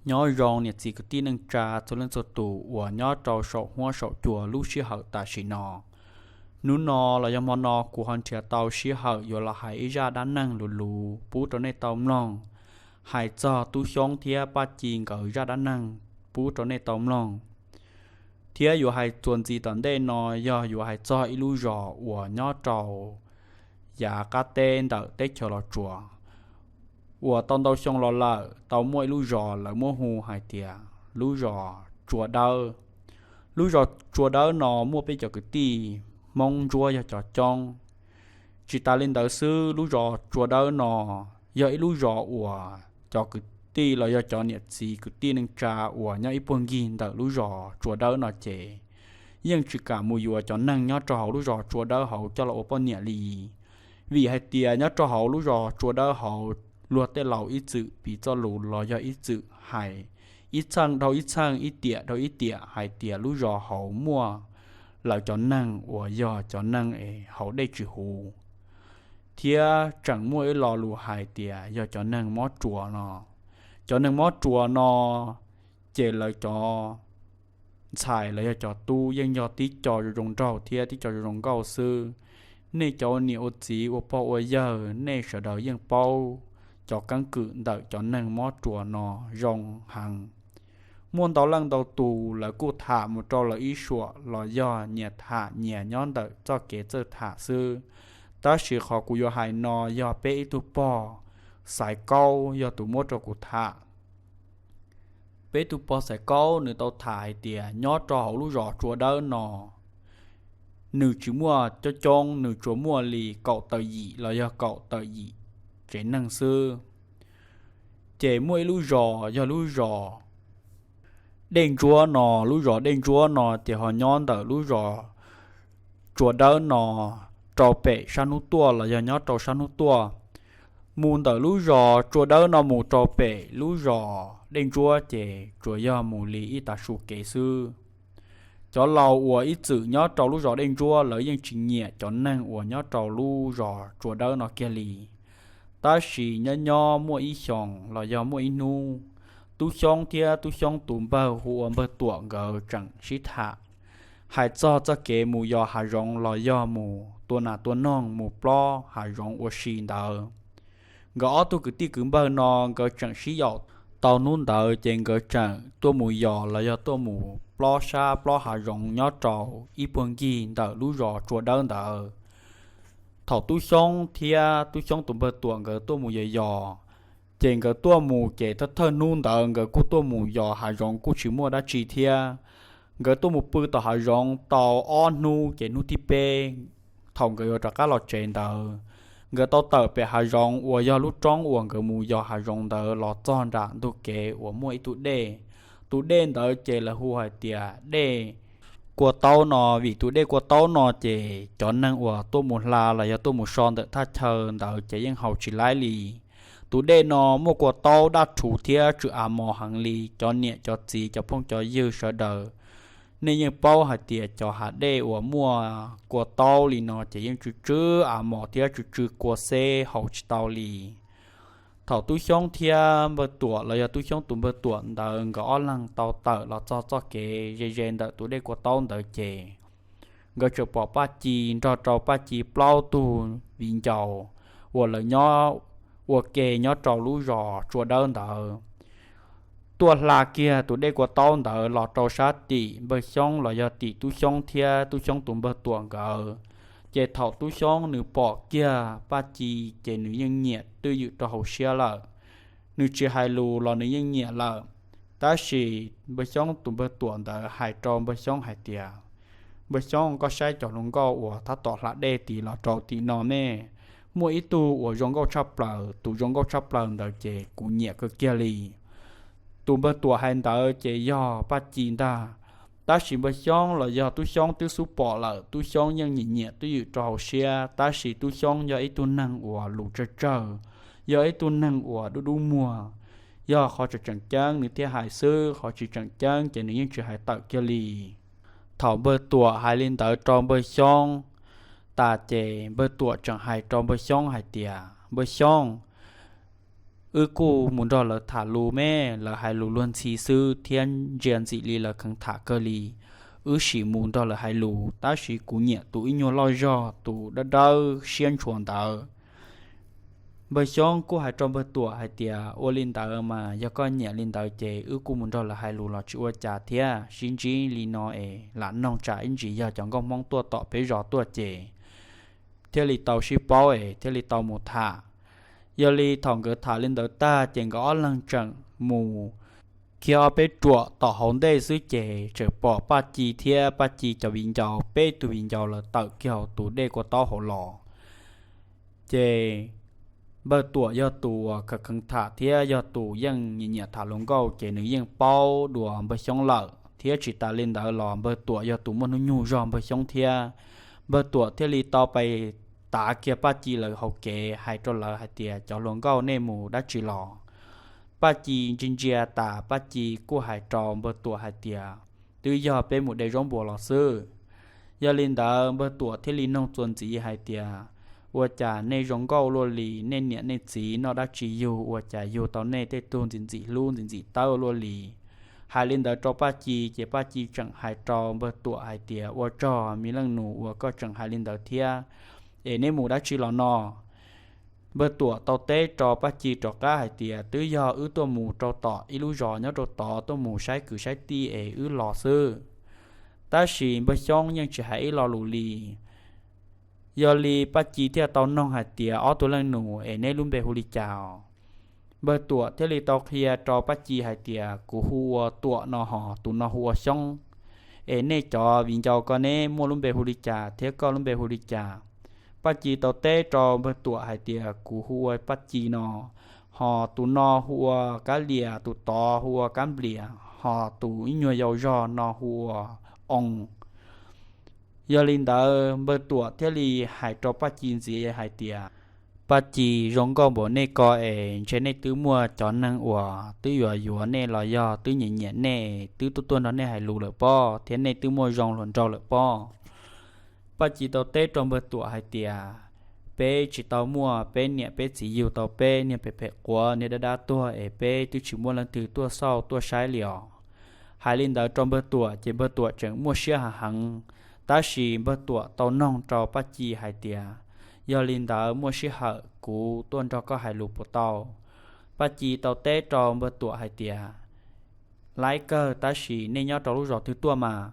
Nyob zoo niam txiv kwv tij neej tsa txhua leej txhua tus uas nyob rau saum huab saum cua lub sij hawm tam sim no. Hnub no los yog hmo no kuv ho nrhiav tau sij hawm yuav los hais ib zaj dab neeg luv luv pub rau nej tau mloog, hais txog Tub Xyoob thiab Paj Ci nkawd zaj dab neeg pub rau nej tau mloog. Thiab yuav hais txuas ntxiv tom ntej no yog yuav hais txog ib lub zos uas nyob rau yav qab teb ntawm teb chaws Los Tsuas, uas tau ntau xyoo los lawm tau muaj ib lub zos lawv muab hu hais tias lub zos Tsua Dawb. Lub zos Tsua Dawb no muaj peb cov kwv tij Hmoob Ntsuab yog cov coob. Tsis tas li ntawd xwb, lub zos Tsua Dawb no yog ib lub zos uas cov kwv tij los yog cov niam txiv kwv tij neej tsa uas nyob ib puag ncig ntawm lub zos Tsua Dawb no ces yeej tsis kam mus yuav cov neeg nyob rau hauv lub zos Tsua Dawb hauv coj los ua poj niam li. Vim hais tias nyob rau hauv lub zos Tsua Dawb hauv luag tej laus ib txwm piv txoj lus los yog ib txwm hais ib txheej dhau ib txheej, ib tiam dhau ib tiam hais tias lub zos hauv muaj lawv cov neeg uas yog cov neeg es haus dej tsis huv, thiab tseem muaj ib lo lus hais tias yog cov neeg mob ruas no. Cov neeg mob ruas no ces lawv cov ntxhais los yog cov tub yeej yog tib co zoo zoo nraug thiab tib co zoo zoo nkauj xwb. Nej cov ua niam ua txiv ua pog ua yawg nej sawv daws yeej paub cov keeb kwm ntawm cov neeg mob ruas no zoo heev. Muaj ntau leej ntau tus lawv kuj tham mus rau lawv ib suam los yog nyias tham nyias nyob ntawm txoj kev txawj tham xwb. Tab sis qhov kuv yuav hais no yog peb ib tug pog Xaiv Kaub yog tus muab rau kuv tham. Peb tug pog Xaiv Kaub nws tau tham hais tias nyob rau hauv lub zos Tsua Dawb no, nws tsis muaj coob coob, nws tsuas muaj li kaum tawm yim los yog kaum tawm yim tsev neeg xwb. Ces muaj ib lub zos yog lub zos Dej Ntsuab no. Lub zos Dej Ntsuab no ces ho nyob ntawm lub zos Tsua Dawb no rau pem sab hnub tuaj los yog nyob rau sab hnub tuaj. Mus ntawm lub zos Tsua Dawb no mus rau pem lub zos Dej Ntsuab ces tsuas yog mus li ib tav su kev xwb. Cov laus uas ib txwm nyob rau lub zos Dej Ntsuab lawv yeej tsis nyiam cov neeg uas nyob rau lub zos Tsua Dawb no kiag li. Tab sis nyob nyob muaj ib xyoos los yog muaj ib hnub, Tub Xyoob thiab Tub Xyoob tus npawg hu ua npawg Tuam nkawd tseem sib tham hais txog txoj kev mus yos hav zoov los yog mus tua nas tua noog mus plob hav zoov ua si ntawd. Nkawd ob tug kwv tij kwv npawg no nkawd tseem sib yaum tau hnub ntawd ces nkawd tseem tuaj mus yos los yog tuaj mus plob sab plob hav zoov nyob rau ib puag ncig ntawm lub zos Tsua Dawb ntawd. Thaum Tub Xyoob thiab Tub Xyoob tus npawg Tuam nkawd tuaj mus yos yos, ces nkawd tuaj mus ces thawj thawj hnub ntawd nkawd kuj tuaj mus yos hav zoov kuj tsis muaj dab tsi thiab. Nkawd tuaj mus pw tom hav zoov tau ob hnub ces hnub thib peb, thaum nkawd yuav rov qab los tsev ntawd, nkawd tau tawm pem hav zoov uas yog lub roob uas nkawd mus yos hav zoov ntawd los txog nram ntug kev uas muaj ib tug dej. Tus dej ntawd ces lawv hu hais tias dej Kua Taub no, vim tus dej Kua Taub no ces cov neeg uas tuaj mus hla los yog tuaj mus so ntawm thaj chaw ntawd ces yeej haus tsis laib li. Tus dej no muaj kua taub daj rhuv thiab tsw av mos heev li. Cov niam cov txiv cov phooj cov ywg sawv daws, nej yeej paub hais tias cov hav dej uas muaj kua taub li no ces yeej tsw tsw av mos thiab tsw tsw kua xeb haus tsis tau li. Thaum Tub Xyoob thiab npawg Tuam los yog Tub Xyoob tus npawg Tuam ntawd nkawd ob leeg tau tawm los txog txoj kev ze ze ntawm tus dej Kua Taub ntawd ces nkawd tseem pom Paj Ci nrog rau Paj Ci plaub tug viv ncaus uas lawv nyob ua ke nyob rau lub zos Tsua Dawb ntawd tuaj hla kiag tus dej Kua Taub ntawd los rau sab tim npawg Xyoob los yog tim Tub Xyoob thiab Tub Xyoob tus npawg Tuam nkawd. Ces thaum Tub Xyoob nws pom kiag Paj Ci ces nws yeej nyiam twj ywm rau hauv siab lawm. Nws tsis hais lus los nws yeej nyiam lawm. Tab sis npawg Xyoob tus npawg Tuam ntawd hais rau npawg Xyoob hais tias, npawg Xyoob, koj saib cov hluas nkauj uas tab tom hla dej tid los rau tim no ne, muaj ib tug uas zoo nkauj tshaj plaws, tus zoo nkauj tshaj plaws ntawd ces kuv nyiam kawg kiag li. Tus npawg Tuam hais ntawd ces yog Paj Ci ntag. Tab sis npawg Xyoob los yog Tub Xyoob twb xub pom lawm, Tub Xyoob yeej nyiam nyiam twj ywm rau hauv siab, tab sis Tub Xyoob yog ib tug neeg uas lus tsawg tsawg, yog ib tug neeg uas dub dub muag. Yog qhov tseem tseem ceeb nws thiaj hais xwb, qhov tsis tseem ceeb ces nws yeej tsis hais tawm kiag li. Thaum npawg Tuam hais li ntawd rau npawg Xyoob tas ces npawg Tuam tseem hais rau npawg Xyoob hais tias, npawg Xyoob, Wb kuj mus nrog lawv tham lus me, lawv hais lus luag ntxhi xwb thiab ntsia ntxim li lawv kheev tham kawg li. Wb sim mus nrog lawv hais lus, tab sis kuv nyiam tus ib nyuag loj zog tus dawb dawb siab ntshua ntawd. Npawg Xyoob kuj hais rau npawg Tuam hais tias, ua li ntawd mas yog koj nyiam li ntawd ces wb kuj mus nrog lawv hais lus los tsis ua cas thiab, sib ntsib li no es lam noog tsam ib ntsis yog cov nkauj Hmoob tuaj tom peb zos tuaj ces thiaj li tau sib paub es thiaj li tau mus tham. Yog li thaum nkawd tham li ntawd tag ces nkawd ob leeg tseem mus kiag ob peb ruam tom hauv ntej xwb ces tseem pom Paj Ci thiab Paj Ci cov viv ncaus peb tug viv ncaus lawv tawm kiag hauv tus dej kua taub hauv los. Ces npawg Tuam yog tus uas kheev kheev tham thiab yog tus yeej nyiam nyiam tham hluas nkauj ces nws yeej paub dua npawg Xyoob lawm, thiab tsis tas li ntawd los npawg Tuam yog tus muaj hnub nyoog zog npawg Xyoob thiab. Npawg Tuam thiaj li tau pais tav kiag Paj Ci lawv hauv kev hais rau lawv hais tias, cov hluas nkauj, nej mus dab tsi los? Paj Ci ntsia ntsia tas Paj Ci kuj hais rau npawg Tuam hais tias, twb yog peb mus de zaub npua los xwb. Yog li ntawd npawg Tuam thiaj li noog txuas ntxiv hais tias, ua cas nej zoo nkauj luaj li, nej niam nej txiv noj dab tsi yug ua cas yug tau nej tej tug ntxim ntxim hlub ntxim ntxim tawb luaj li? Hais li ntawd rau Paj Ci ces Paj Ci tseem hais rau npawg Tuam hais tias, ua tsaug me leej nus uas koj tseem hais li ntawd thiab, es neb mus dab tsi los no? Npawg Tuam tau teb rau Paj Ci rov qab hais tias, twb yog wb tuaj mus rau tom ib lub zos nyob rau tod tuaj mus saib kwv saib tij es wb los xwb. Tab sis npawg Xyoob yeej tsis hais ib lo lus li. Yog li Paj Ci thiaj tau noog hais tias, ob tug leej nus es neb lub npe hu li cas? Npawg Tuam thiaj li tau qhia rau Paj Ci hais tias, kuv hu ua Tuam no, hos tus no hu ua Xyoob. Es nej cov viv ncaus ko neb muaj lub npe hu li cas thiab koj lub npe hu li cas? Paj Ci tau teb rau npawg Tuam hais tias, kuv hu ua Paj Ci no, hos tus no hu ua Kab Lias, tus tod hu ua Kab Nplias, hos tus ib nyuag yau zog no hu ua Oo. Yog li ntawd npawg Tuam thiaj li hais rau Paj Ci ntxiv hais tias, Paj Ci, zoo nkauj npaum nej ko es ntshe nej twb muaj cov neeg uas twb yuav yuav nej los yog twb nyiam nyiam nej, twb tuaj tuaj nrog nej hais lus lawm pob, thiab nej twb muaj zoo hluas nraug lawm pob. Paj Ci tau teb rau npawg Tuam hais tias, peb tsis tau muaj, peb niam peb txiv yug tau peb niag phem phem quav niag dab dab tuag es peb twb tsis muaj leej twg tuaj xauj tuaj saib li os. Hais li ntawd rau npawg Tuam ces npawg Tuam tseem muaj siab heev heev, tab sis npawg Tuam tau noog rau Paj Ci hais tias, yog li ntawd muaj sij hawm kuv tuaj nrog koj hais lus puas tau? Paj Ci tau teb rau npawg Tuam hais tias, laib kawg, tab sis nej nyob rau lub zos twg tuaj mas?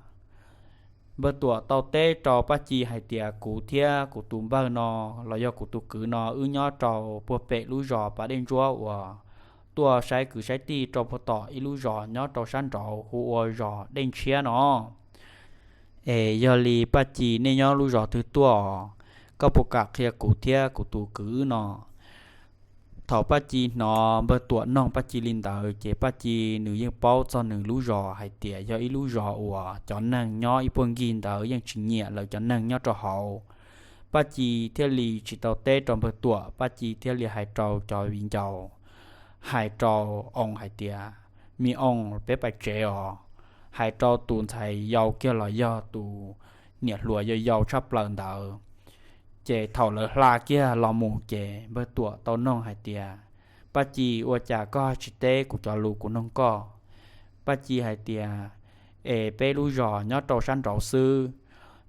Npawg Tuam tau teb rau Paj Ci hais tias, kuv thiab kuv tus npawg no los yog kuv tus kwv no wb nyob rau puag pem lub zos Pas Dej Ntsuab uas tuaj saib kwv saib tij rau puag tom ib lub zos nyob rau sab nraud hu ua zos Dej Ntshiab no. Es yog li Paj Ci, nej nyob lub zos twg tuaj os? Koj puas kam qhia kuv thiab kuv tus kwv wb no? Thaum Paj Ci hnov npawg Tuam noog Paj Ci li ntawd ces Paj Ci nws yeej paub txog nws lub zos hais tias yog ib lub zos uas cov neeg nyob ib puag ncig ntawd yeej tsis nyiam lawv cov neeg nyob rau hauv. Paj Ci thiaj li tsis tau teb rau npawg Tuam, Paj Ci thiaj li hais rau cov viv ncaus, hais rau Oo hais tias, me Oo, peb pais tsev os. Hais rau tus ntxhais yau kiag los yog tus niam hluas yau yau tshaj plaws ntawd. Ces thaum lawv hla kiag los mus ces npawg Tuam tau noog hais tias, Paj Ci, ua cas koj tsis teb kuv cov lus kuv noog koj? Paj Ci hais tias, es peb lub zos nyob rau sab nraud xwb.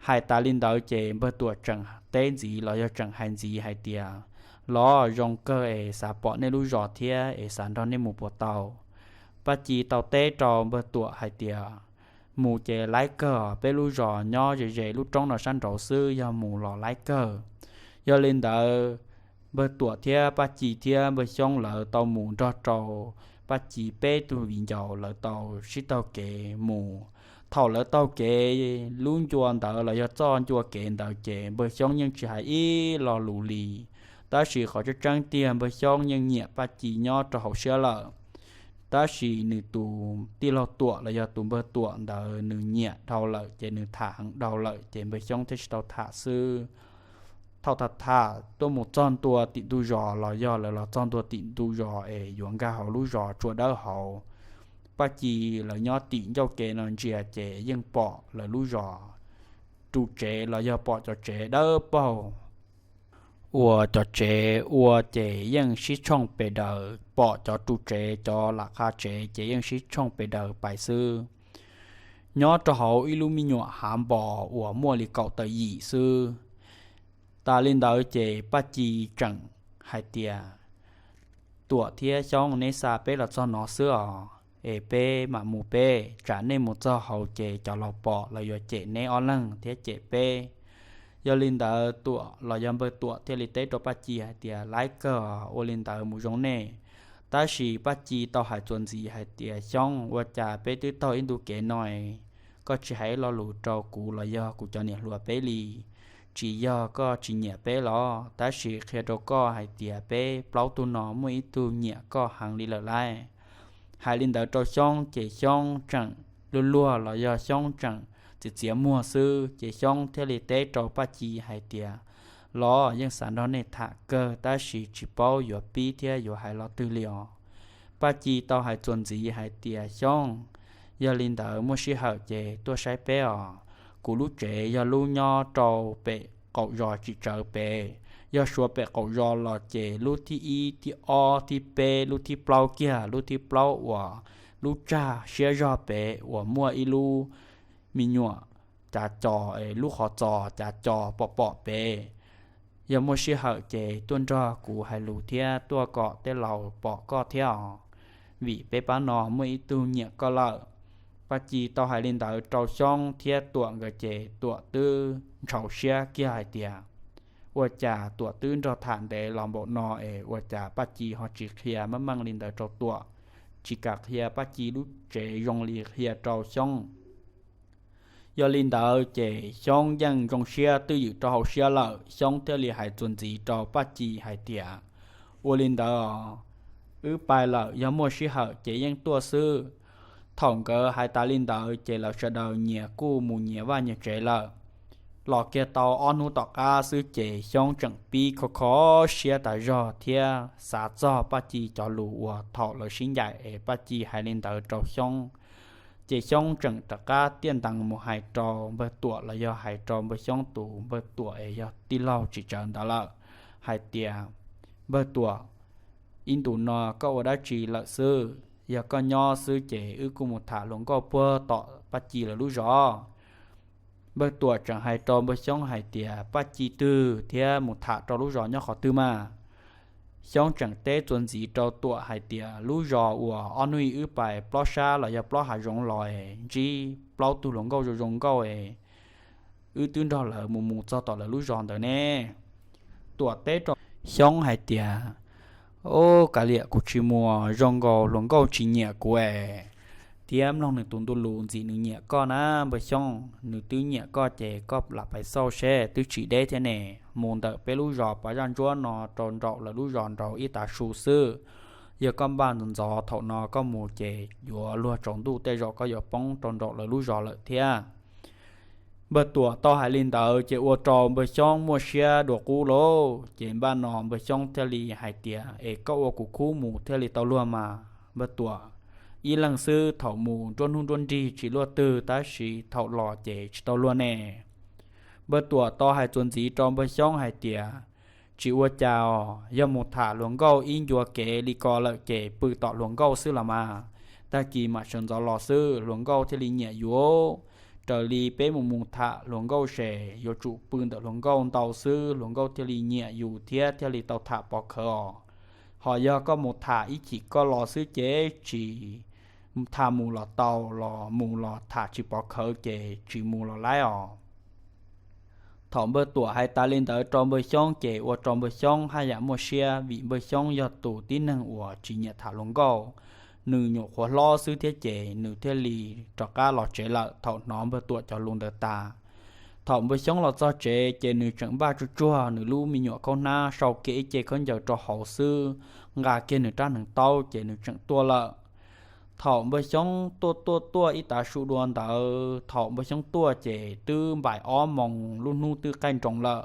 Hais tas li ntawd ces npawg Tuam tseem teb ntxiv los yog tseem hais ntxiv hais tias, los zoo kawg es xav pom nej lub zos thiab es xav nrog nej mus puas tau? Paj Ci tau teb rau npawg Tuam hais tias, mus ces laib kawg, peb lub zos nyob ze ze lub roob no sab nraud xwb, yog mus los laib kawg. Yog li ntawd, npawg Tuam thiab Paj Ci thiab npawg Xyoob lawv tau mus nrog rau Paj Ci peb tug viv ncaus lawv tau sib taug kev mus. Thaum lawv taug kev lub ncua ntawd los yog txoj ncua kev ntawd ces npawg Xyoob yeej tsis hais ib lo lus li. Tab sis qhov tseeb tseeb tiag npawg Xyoob yeej nyiam Paj Ci nyob rau hauv siab lawm. Tab sis nws tus tij laug Tuam los yog tus npawg Tuam ntawd nws nyiam dhau lawm ces nws tham heev dhau lawm ces npawg Xyoob thiaj tsis tau tham xwb. Thaum tham tham tuaj mus txog ntua tim ntug zos los yog lawv los txog ntua tim ntug zos es yuav nkag hauv lub zos tsua dawb hauv, Paj Ci lawv nyob tim ncauj kev no ntsia ces yeej pom lawv lub zos ru tsev los yog pom cov tsev dawb paug ua cov tsev ua ces yeej sib tshooj pes daws, pom cov ru tsev cov lam qha tsev ces yeej sib tshooj pes daws pais xwb. Nyob rau hauv ib lub me nyuam hav npos uas muaj li kaum tawm yim xwb. Tas li ntawd ces Paj Ci tseem hais tias, Tuam thiab Xyoob, neb xa peb los txog no xwb os, es peb mam mus peb, tsam nej mus txog hauv ces cov laus pom lawv yuav cem neb ob leeg thiab cem peb. Yog li ntawd Tuam los yog npawg Tuam thiaj li teb rau Paj Ci hais tias, Laib kawg, ua li ntawd mus zoo nej. Tab sis Paj Ci tau hais txuas ntxiv hais tias, Xyoob, ua cas peb twb taug ib ntu kev no, koj tsis hais lo lus rau kuv los yog kuv cov niam hluas peb li? Tsis yog koj tsis nyiam peb los, tab sis qhia rau koj hais tias peb plaub tug no muaj ib tug nyiam koj heev li lawm lauj. Hais li ntawd rau Xyoob ces Xyoob tseem luag luag los yog Xyoob tseem txiav txiav muag xwb, ces Xyoob thiaj li teb rau Paj Ci hais tias, Los yeej xav nrog nej tham kawg tab sis tsis paub yuav pib thiab yuav hais lo twg li os. Paj Ci tau hais txuas ntxiv hais tias, Xyoob, yog li ntawd muaj sij hawm ces tuaj saib peb os. Kuv lub tsev yog lub nyob rau pem qaum zos tsis tsawv pem, yog suav pem qaum zos los ces lub thib ib, thib ob, thib peb, lub thib plaub kiag, lub thib plaub uas lub tsag siab zog pem uas muaj ib lub me nyuam cav co, lub qhov txos cav co pom pom pem. Yog muaj sij hawm ces tuaj nrog kuv hais lus thiab tuaj kom tej laus pom koj thiab os, vim peb pab no muaj ib tug nyiam koj lawm. Paj Ci tau hais li ntawd rau Xyoob thiab Tuam nkawd ces Tuam twb ntshau siab kiag hais tias, Ua cas Tuam twb nrog tham ntev los npaum no es ua cas Paj Ci ho tsis qhia meej meej li ntawd rau Tuam, tsis kam qhia Paj Ci lub tsev zoo li qhia rau Xyoob? Yog li ntawd ces Xyoob yeej zoo siab twj ywm rau hauv siab lawm, Xyoob thiaj li hais txuas ntxiv rau Paj Ci hais tias, Ua li ntawd, wb pais lawm, yog muaj sij hawm ces yeej tuaj xwb. Thaum nkawd hais tas li ntawd ces lawv sawv daws nyias kuj mus nyias vaj nyias tsev lawm. Los kiag tau ob hnub tom qab xwb ces Xyoob tseem pib kho kho siab tas zog thiab xav txog Paj Ci cov lus uas thaum lawv sib ncaim es Paj Ci hais li ntawd rau Xyoob. Ces Xyoob tseem rov qab tiaj ntees mus hais rau npawg Tuam los yog hais rau npawg Xyoob tus npawg Tuam es yog tij laug tsis tsawv ntawd lawm hais tias, Npawg Tuam, ib ntus no koj ua dab tsi lawm xwb? Yog koj nyob xwb ces wb kuj mus tham hluas nkauj puag tom Paj Ci lawv lub zos. Npawg Tuam tseem hais rau npawg Xyoob hais tias, Paj Ci twg thiab mus tham rau lub zos nyob qhov twg mas? Xyoob tseem teb txuas ntxiv rau Tuam hais tias, Lub zos uas ob hnub ib wb pais plob sab los yog plob hav zoov los es ntsib plaub tug hluas nkauj zoo zoo nkauj es wb twb nrog lawv mus mus txog tom lawv lub zos ntawd ne. Tuam teb rau Xyoob hais tias, Ub, kav liam, kuv tsis mus, zoo nkaus hluas nkauj tsis nyiam kuv es. Thiab mloog nws tus ntu lus ntxim nws nyiam koj na npawg Xyoob, nws twb nyiam koj ces koj lam pais xauj seb twb tsis deb thiab ne. Mus ntawm peb lub zos pas zaj ntsuab no rau nraum lawv lub zos nraud ib tav su xwb. Yog koj npaj ntxov ntxov thaum no koj mus ces yuav luag tsaus ntuj tej zaum koj yuav poob rau nraum lawv lub zos lawm thiab. Npawg Tuam tau hais li ntawd ces ua rau npawg Xyoob muaj siab dua qub lauj. Ces npaj no npawg Xyoob thiaj li hais tias, Es koj ua kuv khub mus thiaj li tau luag mas npawg Tuam. Ib leeg xwb thaum mus nruab hnub nruab nrig tsis luaj twg tab sis thaum los ces tsis tau luag ne. Npawg Tuam tau hais txuas ntxiv rau npawg Xyoob hais tias, Tsis ua cas os, yog mus tham hluas nkauj ib ncua kev li ko lawm ces pw tom hluas nkauj xwb los mas. Tag kis mam sawv ntxov los xwb hluas nkauj thiaj li nyiam yus. Raws li peb mus mus tham hluas nkauj ces yuav tsum pw ntawm hluas nkauj ntau xwb hluas nkauj thiaj li nyiam yus thiab thiaj li tau tham pov khawv os. Ho yog koj mus tham ib chim koj los xwb ces tsis tham, mus los tau los mus los tham tsis pov khawv ces tsis mus los laib os. Thaum npawg Tuam hais tas li ntawd rau npawg Xyoob ces ua rau npawg Xyoob haj yam muaj siab vim npawg Xyoob yog tus tib neeg uas tsis nyiam tham hluas nkauj. Nws nyuam qhuav hlob xwb thiab ces nws thiaj li rov qab los tsev lawm thaum hnov npawg Tuam cov lus ntawd tas. Thaum npawg Xyoob los txog tsev ces nws tseem npaj tsuag tsuag nws lub me nyuam khaub hnab, sau kiag ib ce khaub ncaws rau hauv xwb, nqa kiag nws rab hneev taub ces nws tseem tuaj lawm. Thaum npawg Xyoob tuaj tuaj tuaj ib tav su dua ntawd, thaum npawg Xyoob tuaj ces twb npaim ob moos lub hnub twb qaij nroos lawm.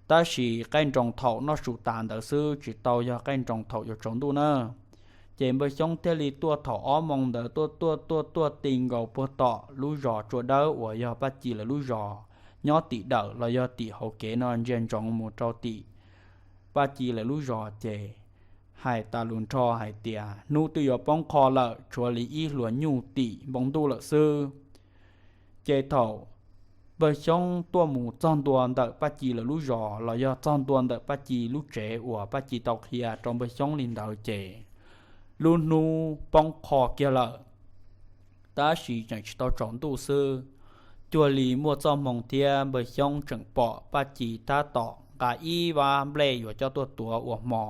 Tab sis qaij nroos thaum noj su tas ntawd xwb, tsis tau yog qaij nroos thaum yuav tsaus ntuj na. Ces npawg Xyoob thiaj li tuaj thaum ob moos ntawd tuaj tuaj tuaj tuaj ti nkaus puag tom lub zos Tsua Dawb uas yog Paj Ci lawv lub zos, nyob tim dawm los yog tim hauv kev no ntsia ntsoov mus rau tim Paj Ci lawv lub zos ces hais tas lus nrho hais tias hnub twb yuav poob qho lawm, tshuav li ib hluas nyuj tim npoo ntuj lawm xwb. Ces thaum npawg Xyoob tuaj mus txog ntua ntawm Paj Ci lawv lub zos los yog txog ntua ntawm Paj Ci lub tsev uas Paj Ci tau qhia rau npawg Xyoob li ntawd ces lub hnub poob qho kiag lawm, tab sis tseem tsis tau tsaus ntuj xwb. Cuag li muaj txoj hmoo thiab npawg Xyoob tseem pom Paj Ci tab tom nqa ib vab nplej yuav coj tuaj tuav ua hmo.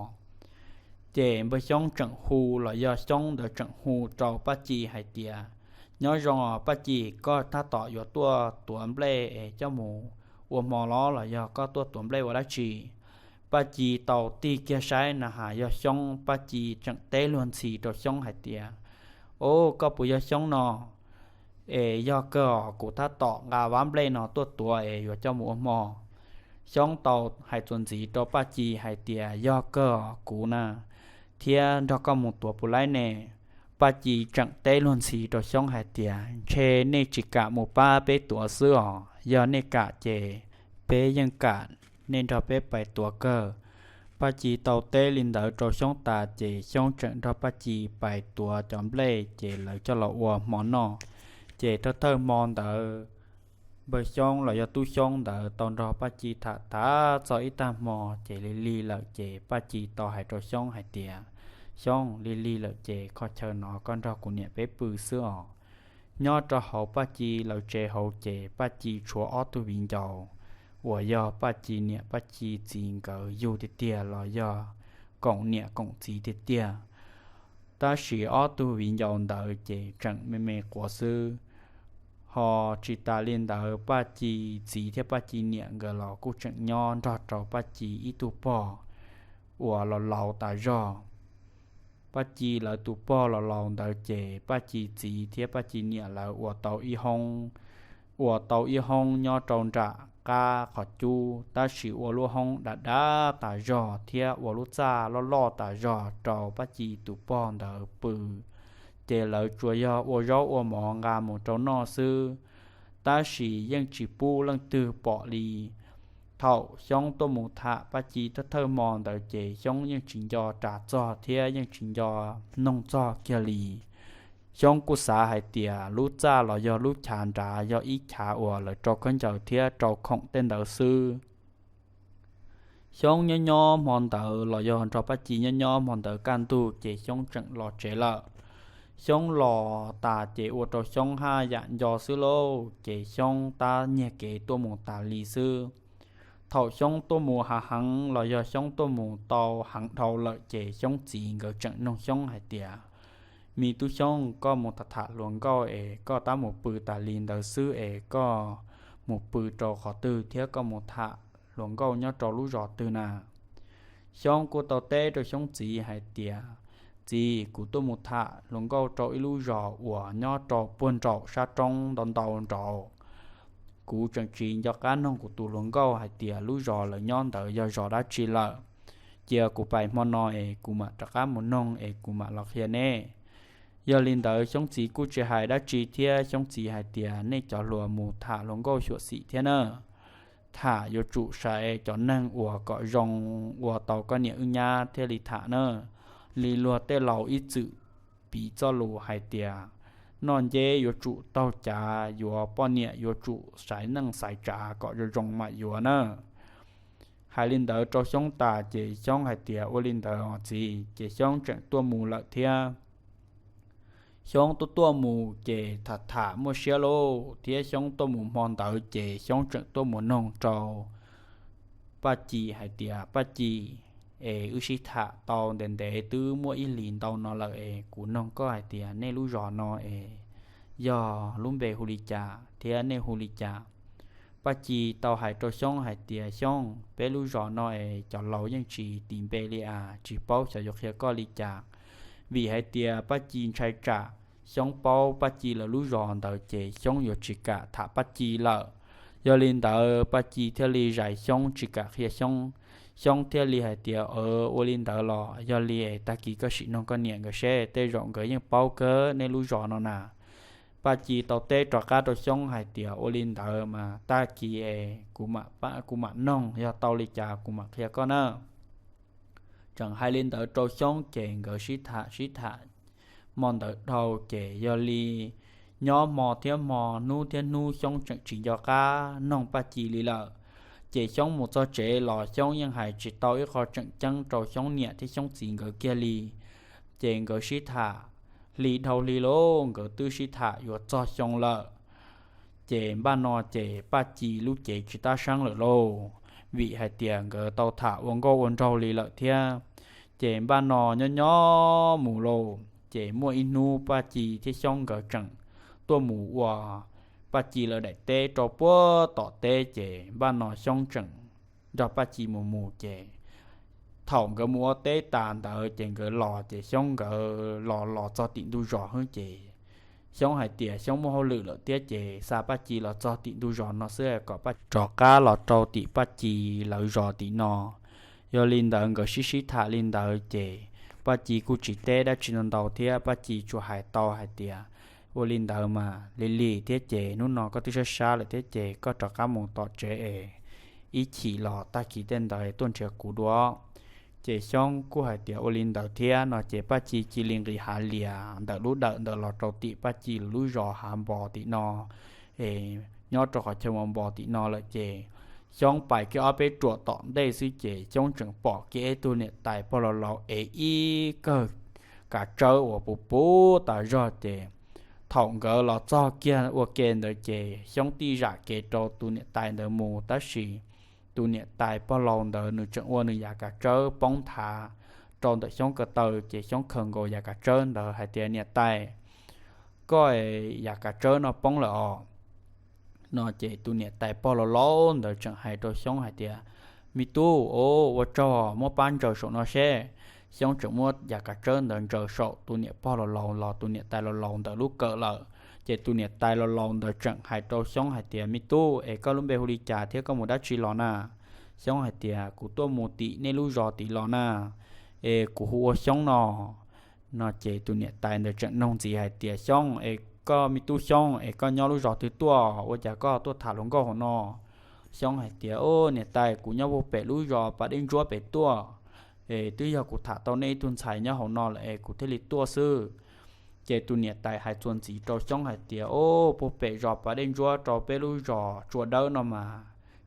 Ces npawg Xyoob tseem hu los yog Xyoob ntawd tseem hu rau Paj Ci hais tias, nyob zoo os Paj Ci, koj tab tom yuav tuaj tuav nplej es coj mus ua hmo los los yog koj tuaj tuav nplej ua dab tsi? Paj Ci tau tig kiag saib na has yog Xyoob, Paj Ci tseem teb luag ntxhi rau Xyoob hais tias, o, koj puas yog Xyoob no? Es yog kawg os, kuv tab tom nqa vab nplej no tuaj tuav es yuav coj mus ua hmo. Xyoob tau hais txuas ntxiv rau Paj Ci hais tias, yog kawg os, kuv na, thiab nrog koj mus tuav puas laib ne? Paj Ci tseem teb luag ntxhi rau Xyoob hais tias, ntshe nej tsis kam mus pab peb tuav xwb os, yog nej kam ces peb yeej kam nej nrog peb pais tuav kawg. Paj Ci tau teb li ntawd rau Xyoob tas ces Xyoob tseem nrog Paj Ci pais tuav cov nplej ces lawv coj los ua hmo noj. Ces thawj thawj hmo ntawd npawg Xyoob los yog tub Xyoob ntawd tau nrog Paj Ci tham tham txog ib tag hmo ces lig lig lawm ces Paj Ci tau hais rau Xyoob hais tias, Xyoob, lig lig lawm ces qhov chaw no koj nrog kuv niam peb pw xwb os. Nyob rau hauv Paj Ci lawv tsev hauv ces Paj Ci tshuav ob tug viv ncaus uas yog Paj Ci niam Paj Ci txiv nkawd yug tiag tiag los yog koom niam koom txiv tiag tiag. Tab sis ob tug viv ncaus ntawd ces tseem me me quav xwb. Ho tsis tas li ntawd Paj Ci txiv thiab Paj Ci niam nkawd los kuj tseem nyob nrog rau Paj Ci ib tug pog uas los laus tas zog. Paj Ci lawv tus pog los laus ntawd ces Paj Ci txiv thiab Paj Ci niam lawv ua tau ib hoob, ua tau ib hoob nyob rau nram qab qhov cub, tab sis ua lub hoob dav dav tas zog thiab ua lub txaj loj loj tas zog rau Paj Ci tus pog ntawd pw. Ces lawv tsuas yog ua zaub ua mov nqa mus rau noj xwb, tab sis yeej tsis pub leej twg pom li. Thaum Xyoob tuaj mus tham Paj Ci thawj thawj hmo ntawd ces Xyoob yeej tsis nco ras txog thiab yeej tsis nco noog txog kiag li. Xyoob kuj xav hais tias lub txaj los yog lub chav nrad yog ib chav uas lawv rau khaub ncaws thiab rau khoom tej ntawd xwb. Xyoob nyob nyob hmo ntawd los yog nrog Paj Ci nyob nyob hmo ntawd kaj ntug ces Xyoob tseem los tsev lawm. Xyoob los tas ces ua rau Xyoob haj yam nco xwb lauj, ces Xyoob tab nyiag kev tuaj mus tas li xwb. Thaum Xyoob tuaj mus hav heev los yog Xyoob tuaj mus tau heev dhau lawm ces Xyoob txiv nkawd tseem noog Xyoob hais tias, me tub Xyoob, koj mus tham tham hluas nkauj es koj tab mus pw tas li ntawd xwb es koj mus pw rau qhov twg thiab koj mus tham hluas nkauj nyob rau lub zos twg na? Xyoob kuj tau teb rau Xyoob txiv hais tias, txiv, kuv tuaj mus tham hluas nkauj rau ib lub zos uas nyob rau puag nraum sab roob ntau ntau nraud. Kuv tseem tsis nco qab noog kuv tus hluas nkauj hais tias lub zos lawv nyob ntawd yog zos dab tsi lawm. Cia kuv pais hmo no es kuv mam rov qab mus noog es kuv mam los qhia neb. Yog li ntawd Xyoob txiv kuj tsis hais dab tsi thiab Xyoob txiv hais tias, nej cov hluas mus tham hluas nkauj xyuam xim thiab na. Tham yuav tsum saib cov neeg uas kom zoo ua tau koj niam wb nyab thiaj li tham na. Li luag tej laus ib txwm piv txoj lus hais tias, noj nceb yuav tsum taug cav, yuav poj niam yuav tsum xaiv neej xaiv tsav kom zoo zoo mam yuav na. Hais li ntawd rau Xyoob tas ces Xyoob hais tias, ua li ntawd os txiv, ces Xyoob tseem tuaj mus lawm thiab. Xyoob tuaj tuaj mus ces tham tham muaj siab lauj, thiab Xyoob tuaj mus hmo ntawd ces Xyoob tseem tuaj mus noog rau Paj Ci hais tias, Paj Ci, es wb sib tham tau ntev ntev twb muaj ib hlis ntau no lawm es kuv noog koj hais tias nej lub zos no es yog lub npe hu li cas thiab nej hu li cas? Paj Ci tau hais rau Xyoob hais tias, Xyoob, peb lub zos no es cov laus yeej tsis tis npe li as, tsis paub xyov yuav qhia koj li cas. Vim hais tias Paj Ci ntshai tsam Xyoob paub Paj Ci lawv lub zos ntawd ces Xyoob yuav tsis kam tham Paj Ci lawm. Yog li ntawd Paj Ci thiaj li zais Xyoob tsis kam qhia Xyoob. Xyoob thiaj li hais tias, ua li ntawd los yog li es tag kis koj sim noog koj niam nkawd seb, tej zaum nkawd yeej paub kawg nej lub zos no na. Paj Ci tau teb rov qab rau Xyoob hais tias, ua li ntawd mas tag kis es kuv mam noog, yog tau li cas kuv mam qhia koj na. Tseem hais li ntawd rau Xyoob ces nkawd sib tham sib tham hmo ntawd dhau ces yog li nyob hmo thiab hmo, hnub thiab hnub, Xyoob tseem tsis nco qab noog Paj Ci li lawm. Ces Xyoob mus txog tsev los Xyoob yeej hais tsis tau ib qho tseem ceeb rau Xyoob niam thiab Xyoob txiv nkawd kiag li. Ces nkawd sib tham hli dhau hli lauj, nkawd twb sib tham yuav txog xyoo lawm. Ces npaj no ces Paj Ci lub cev tsis tab seeb lawm lauj, vim hais tias nkawd tau tham ua nkauj ua nraug li lawm thiab. Ces npaj no nyob nyob mus lauj, ces muaj ib hnub Paj Ci thiab Xyoob nkawd tseem tuaj mus ua Paj Ci lawv daim teb rau puag tom teb, ces npaj no Xyoob tseem nrog Paj Ci mus mus ces thaum nkawd mus ua teb tas ntawd ces nkawd los, ces Xyoob nkawd los los txog tim ntug zos xwb ces Xyoob hais tias Xyoob muaj hauj lwm lawm thiab ces xa Paj Ci los txog tim ntug zos no xwb kom Paj Ci rov qab los rau tim Paj Ci lawv zos tim no. Yog li ntawd nkawd sib sib tham li ntawd ces Paj Ci kuj tsis teb dab tsi ntau ntau thiab, Paj Ci tsuas hais tau hais tias, ua li ntawd mas lig lig thiab ces hnub no koj twb sab sab lawm thiab ces koj rov qab mus tom tsev es ib chim los tag kis tej ntawd tuaj nrhiav kuv dua. Ces Xyoob kuj hais tias ua li ntawd thiab no ces Paj Ci cia li nqis hav lias ntawm lub dawm ntawd los rau tim Paj Ci lub zos Hav Npos tim no. Es nyob rau qhov chaw Hav Npos tim no lawm ces Xyoob pais kiag ob peb ruam tom ntej xwb ces Xyoob tseem pom kiag ib tug niam tais pog laus laus ev ib kawm kav tsawb uas puv puv tas zog ces thaum nkawd los txog kiag ua ke ntawd ces Xyoob tij zam kev rau tus niam tais ntawd mus, tab sis tus niam tais pog laus ntawd nws tseem ua nws yav kav tsawb poob nthav rau ntawm Xyoob ko taw ces Xyoob khaws nkaus yav kav tsawb ntawd hais tias, niam tais, koj yav kav tsawb no poob lawm os. No ces tus niam tais pog laus laus ntawd tseem hais rau Xyoob hais tias, me tub, ua tsaug muab pab ntsaws saum no seb. Xyoob tseem muab yav kav tsawb ntawd ntsaws saum tus niam pog laus laus los tus niam tais laus laus ntawd lub kawm lawm. Ces tus niam tais laus laus ntawd tseem hais rau Xyoob hais tias, me tub, es koj lub npe hu li cas thiab koj mus dab tsi los na? Xyoob hais tias, kuv tuaj mus tim nej lub zos tid los na, es kuv hu ua Xyoob no. No ces tus niam tais ntawd tseem noog ntxiv hais tias, Xyoob, es koj me tub Xyoob, es koj nyob lub zos twg tuaj ua cas koj tuaj tham hluas nkauj hauv no? Xyoob hais tias, o, niam tais, kuv nyob puag pem lub zos Pas Dej Ntsuab pem tuaj, es twb yog kuv tham tau nej ib tug ntxhais nyob hauv no lawm es kuv thiaj li tuaj xwb. Ces tus niam tais hais txuas ntxiv rau Xyoob hais tias, o, puag pem zos Pas Dej Ntsuab rau peb lub zos Tsua Dawb no mas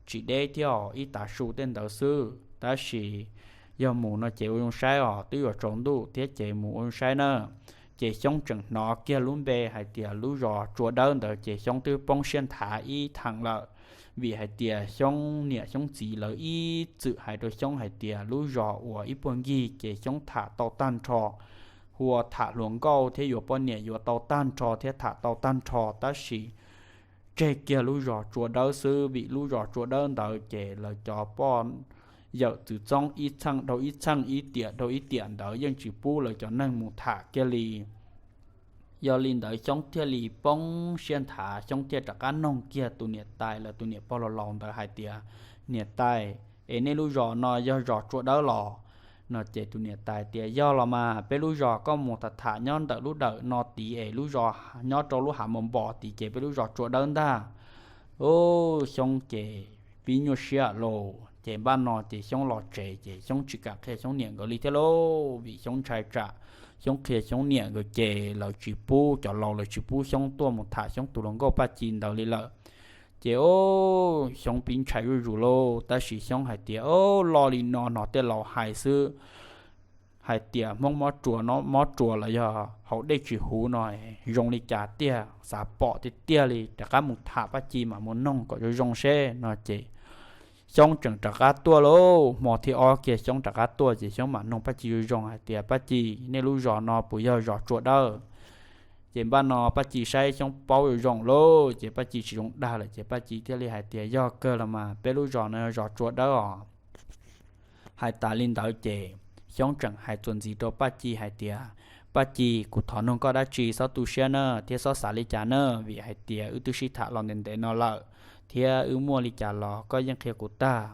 tsis deb thiab os, ib tav su tej ntawd xwb, tab sis yog mus no ces ua zoo saib os, twb yuav tsaus ntuj thiab ces mus ua zoo saib na. Ces Xyoob tseem hnov kiag lub npe hais tias lub zos Tsua Dawb ntawd ces Xyoob twb poob siab nthav ib theem lawm, vim hais tias Xyoob niam Xyoob txiv lawv ib txwm hais rau Xyoob hais tias lub zos uas ib puag ncig ces Xyoob tham tau tag nrho, hu ua tham hluas nkauj thiab yuav poj niam yuav tau tag nrho thiab tham tau tag nrho, tab sis tseg kiag lub zos Tsua Dawb xwb, vim lub zos Tsua Dawb ntawd ces lawv cov poj yawm txwv txoob ib txheej dhau ib txheej, ib tiam dhau ib tiam ntawd yeej tsis pub lawv cov neeg mus tham kiag li. Yog li ntawd Xyoob thiaj li poob siab nthav, Xyoob thiaj rov qab noog kiag tus niam tais lawv tus niam pog laus laus ntawd hais tias, niam tais, es nej lub zos no yog zos Tsua Dawb los? No ces tus niam tais tias, yog los mas, peb lub zos koj mus tham tham nyob ntawm lub dawm no tid es lub zos nyob rau lub hav Npos Npos tid ces peb lub zos Tsua Dawb ntag. Ub, Xyoob ces pib nyuaj siab lauj. Ces npaj no ces Xyoob los tsev ces Xyoob tsis kam qhia Xyoob niam nkawd li thiab lauj, vim Xyoob ntshai tsam Xyoob qhia Xyoob niam nkawd ces lawv tsis pub, cov laus lawv tsis pub Xyoob tuaj mus tham Xyoob tus hluas nkauj Paj Ci ntawd li lawm. Ces ub, Xyoob pib ntshai zuj zus lauj, tab sis Xyoob hais tias, o, loj li no hnov tej laus hais xwb, hais tias Hmoob mob ruas no, mob ruas los yog haus dej tsis huv no zoo li cas tiag, xav pom tiag tiag li, rov qab mus tham Paj Ci mam mus noog kom zoo zoo seb no ces Xyoob tseem rov qab tuaj lauj. Hmo thib ob kiag Xyoob rov qab tuaj ces Xyoob mam noog Paj Ci zoo zoo hais tias, Paj Ci, nej lub zos no puas yog zos Tsua Dawb? Ces npaj no Paj Ci saib Xyoob paub zoo zoo lauj, ces Paj Ci tsis zoo dag lawm ces Paj Ci thiaj li hais tias, yog kawg los mas, peb lub zos no yog zos Tsua Dawb os. Hais tas li ntawd ces Xyoob tseem hais txuas ntxiv rau Paj Ci hais tias, Paj Ci, kuv thov noog koj dab tsi txhob tu siab na thiab txhob xav li cas na, vim hais tias wb twb sib tham los ntev ntev no lawm, thiab wb muaj li cas los koj yeej qhia kuv tag,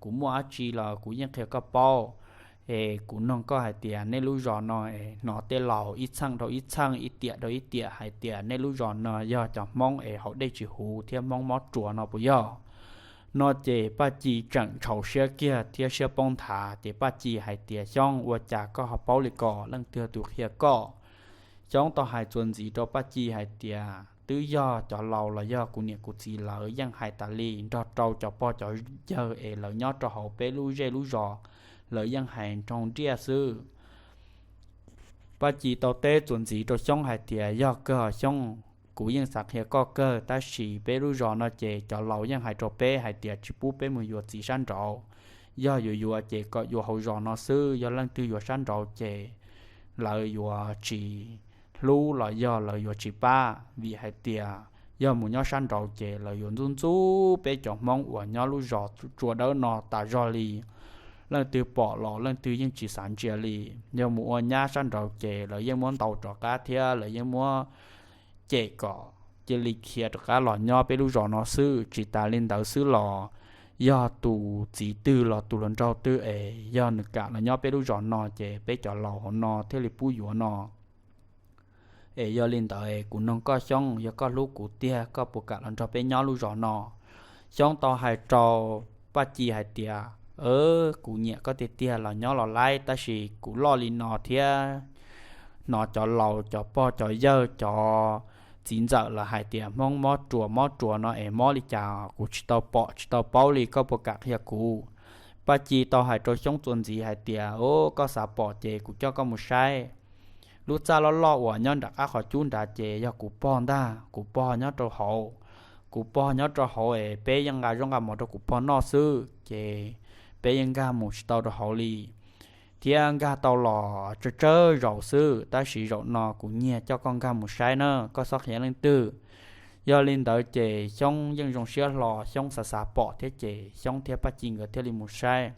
kuv muaj dab tsi los kuv yeej qhia koj paub. Es kuv noog koj hais tias nej lub zos no es hnov tej laus ib txheej dhau ib txheej, ib tiam dhau ib tiam hais tias nej lub zos no yog cov Hmoob es haus dej tsis huv thiab Hmoob mob ruas no puas yog? No ces Paj Ci tseem ntshau siab kiag thiab siab poob nthav, ces Paj Ci hais tias, Xyoob, ua cas koj ho paub li ko? Leej twg tus qhia koj? Xyoob tau hais txuas ntxiv rau Paj Ci hais tias, Twb yog cov laus los yog kuv niam kuv txiv lawv yeej hais tas li, nrog rau cov pog cov yawg es lawv nyob rau hauv peb lub zej lub zos, lawv yeej hais nroo nriaj xwb. Paj Ci tau teb txuas ntxiv rau Xyoob hais tias, Yog kawg Xyoob, kuv yeej xav qhia koj kawg, tab sis peb lub zos no ces cov laus yeej hais rau peb hais tias tsis pub peb mus yuav txiv sab nraud. Yog yuav yuav ces kom yuav hauv zos no xwb, yog leej twg yuav sab nraud ces lawv yuav tsis hlub los yog lawv yuav tsis pab, vim hais tias yog mus nyob sab nraud ces lawv yuav ntxub ntxub peb cov Hmoob uas nyob lub zos tsua dawb no tas zog li. Leej twg pom los leej twg yeej tsis xav ntsia li. Yog mus ua nyab sab nraud ces lawv yeej muab ntaus rov qab thiab lawv yeej muab cem kom cia li khiav rov qab los nyob peb lub zos no xwb. Tsis tas li ntawd xwb los yog tus txiv twg los tus hluas nraug twg es yog nws kam los nyob peb lub zos no ces peb cov laus hauv no thiaj li pub yuav no. Es yog li ntawd kuv noog koj Xyoob, yog koj hlub kuv tiag koj puas kam los nrog peb nyob lub zos no? Xyoob tau hais rau Paj Ci hais tias, Kuv nyiam koj tiag tiag, los nyob los laib, tab sis kuv loj li no thiab hnov cov laus cov pog cov yawg cov txiv ntxawm lawv hais tias Hmoob mob ruas mob ruas no es mob li cas kuv tsis tau pom tsis tau paub li, koj puas kam qhia kuv? Paj Ci tau hais rau Xyoob txuas ntxiv hais tias, Koj xav pom ces kuv coj koj mus saib. Lub txaj loj loj uas nyob nram qab qhov cub nrad ces yog kuv pog ntag, kuv pog nyob rau hauv. Kuv pog nyob rau hauv es peb yeej nqa zaub nqa mov rau kuv pog noj xwb, ces peb yeej nkag mus tsis tau rau hauv li, thiab nkag tau los tsawg tsawg zaus xwb, tab sis zaum no kuv nyiag coj koj nkag mus saib na, koj xob qhia leej twg. Yog li ntawd ces Xyoob yeej zoo siab hlo, Xyoob xav xav pom thiab ces Xyoob thiab Paj Ci nkawd thiaj li mus saib.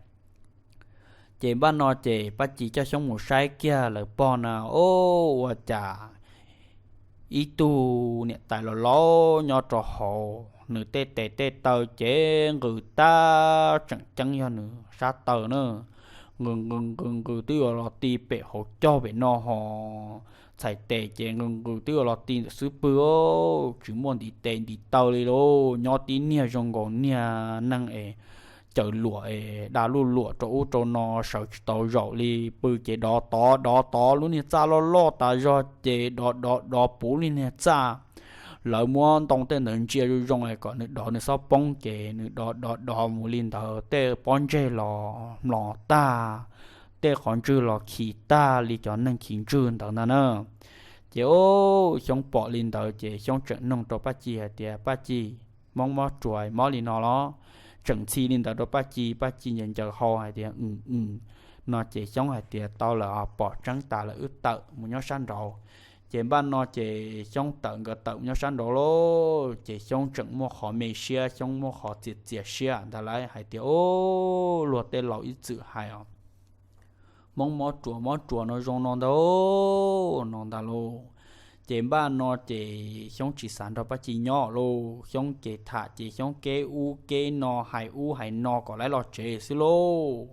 Ces npaj no ces Paj Ci coj Xyoob mus saib kiag lawv pog na, o, ua cas ib tug niam tais laus laus nyob rau hauv, nws tej tes tej taw ces nqws tag tseem ceeb yog nws sab taw na, nqws nqws nqws nqws twb yuav los ti pem hauv caug pem no ho, txhais tes ces nqws nqws twb yuav los ti ntawm xub pwg, tsis muaj ntiv tes ntiv taw li lauj. Nyob tib niag zoo nkaus niag neeg es caws luam es da luj luam rau ub rau no sawv tsis tau zaum li, pw ces dov tod dov tod, lub niag txaj loj loj tas zog ces dov dov dov puv lub niag txaj. Lawv muab ntoo tej ntawd ntsia zoo zoo es kom nws dov nws xob poob ces nws dov dov dov mus li ntawd, tej pob ntseg los mlos tag, tej qhov ntswg los khi tag li cov neeg khi ntswg ntawd ntag na. Ces o, Xyoob pom li ntawd ces Xyoob tseem noog rau Paj Ci hais tias, Paj Ci, Hmoob mob ruas mob li no los? Tseem ntxhi li ntawd rau Paj Ci, Paj Ci ncaws ncaws hau hais tias, Ws, ws. No ces Xyoob hais tias, Tau lawm, pom tseeb tas lawm, wb tawm mus nyob sab nraud. Ces npaj no ces Xyoob tawm, nkawd tawm mus nyob sab nraud lauj, ces Xyoob tseem muaj qhov me siab, Xyoob muaj qhov txias txias siab ntag lauj, hais tias, O, luag tej laus ib txwm hais os, Hmoob mob ruas mob ruas no zoo no ntag, no ntag lauj. Ces npaj no ces Xyoob tsis xav nrog Paj Ci nyob lauj, Xyoob ces tham ces Xyoob keb ub keb no, hais ub hais no kom lawv los tsev xwb lauj.